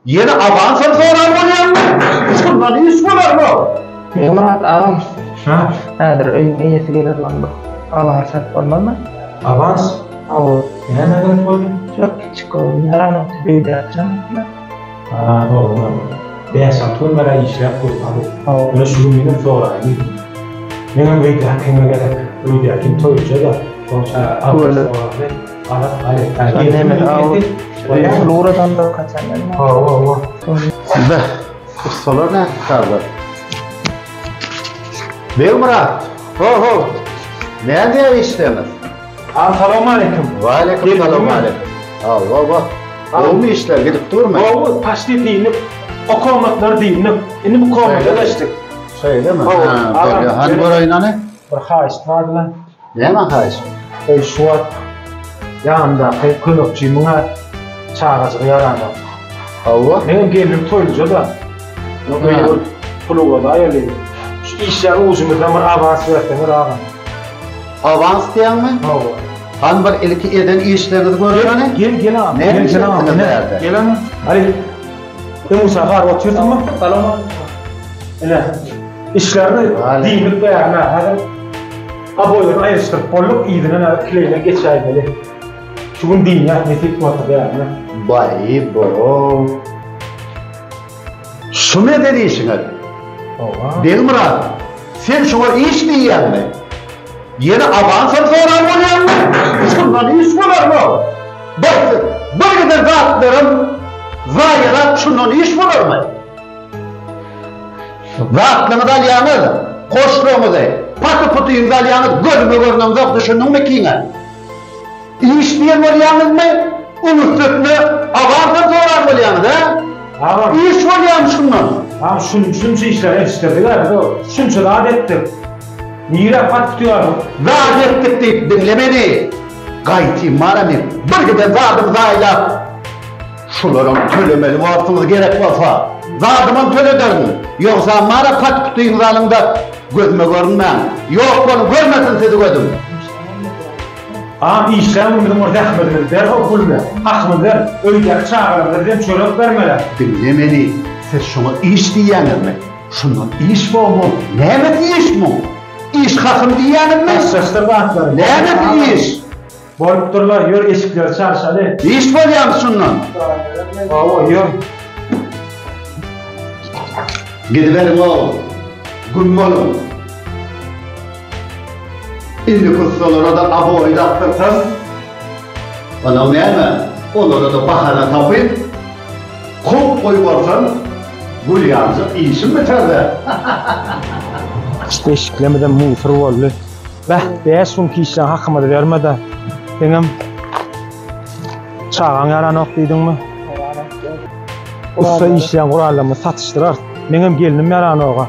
Ýene awansam soran bolýaňmy? Şundan iş bolarmy? Begmyrat agam. Hä? Häzir öýüň eýesi geler lan bir awans alyp bolmazmy? Awans? Hawa. Näme gerek boldy? Çok kiçik ogul ýaranok öýde ýatjak. Ha, dogry. Bäş-alty gün bäri işläp dur. Hawa. Ýöne şu gün menem soraýyn diýdim. Meňem öýdäkime gerek. Öýdäkim toýunja-da. Şonuň üçin awans soraly. Beh, ussalar nädip çykardylar? Begmyrat, ho-ho, nädýär işleriňiz? Salowmaleýkim. Waleýkim salowmaleýkim. Hawa, gowumy işler, gidip durmy? Gowy, paçti dyndyk. O komnatlar dyndyk. Indi bu komnata geçdik. Şeýlemi? Ha, hany göreýin hany. Bir haýyşt bardy-la. Näme haýyş? Eý, şu wagt ýanymdaky kömekçimiň-ä çagajygy ýaranok. Hawa. Meňem gelnim toýluja-da. Öýe bir pul ugradaýaly. Şu işlän ujumyzdan bir awans berseňiz, agam. Awans diýýäňmi? Hawa. Hany bir ilki eden işleriňizi göreýin hany. Gel, gel agam. Näme iş etdiňiz bärde? Gel agam. Hany, öňüňe garyp otyrsyňmy? Salowmaleýkim. Ine, işlerini diýmek bärine häzir oboýlary aýryşdyryp bolduk, yzyna näme kleýine geçäýmeli. Şu gün diýýär, nesip bolsa bärine. Baý bo. Şumy eden işiňiz? Hawa. Begmyrat, sen şuňa iş diýýäňmi? Ýene awansam soran bolýaňmy? Şundan iş bolarmy? Bir, bir giden zatlarym zaýalap şundan iş bolarmy? Zatlaryňyzy alýaňyz, goşlaryňyzy, paty-putyňyzy alýaňyz, gözüme görneňzok, düşündiňmi kiňe? Iş diýen bolýaňyzmy? Oň üstesine awansam soran bolýaňyz, hä? Agam. Iş bolýamy şundan? Agam, şun, şunça işleri edişdirdik-ä biz o, şunça zat etdik. Nirä pat-puty aldyk? Zat etdik diýip diňle meni. Gaýtym bar-a men, bir giden zadymy zaýalap. Şularam tölemeli borsuňyz gerek bolsa. Zadymam tölederin. Ýogsam bara pat-putyňyzy alyň-da gözüme görünmäň. Ýok boluň görmesin sizi gözüm. Agam işlän günümiziň bir zähmedimizi ber ho puluny. Hakymyzy ber. Öýdäki çagalarymyza bizem çörek bermeli. Diňle meni, siz şuňa iş diýýäňizmi? Şundan iş bormy? Nämesi iş muň? Iş hakym diýýäňizmi? Daşlaşdyr zatlary. Nämesi iş? Bolup durlar, ýör eşikleri çalşaly. Iş bolýamy şundan? Hawa, ýör. Gidiberiň-ow, güm boluň. Indi ussalara-da oboý dakdyrsaň, onuň näme, olara-da bahana tapyp, kowup goýbarsaň, gül ýalyjak işim biter-dä. Eşiklerimizem musur boldy. Bäh, bäş günki işleň hakymyzy berme-de. Seňem çagaň ýaranok diýdiňmi? Ussa işleýän gurallarymyzy satyşdyrarys. Meňem gelnim ýaranoga.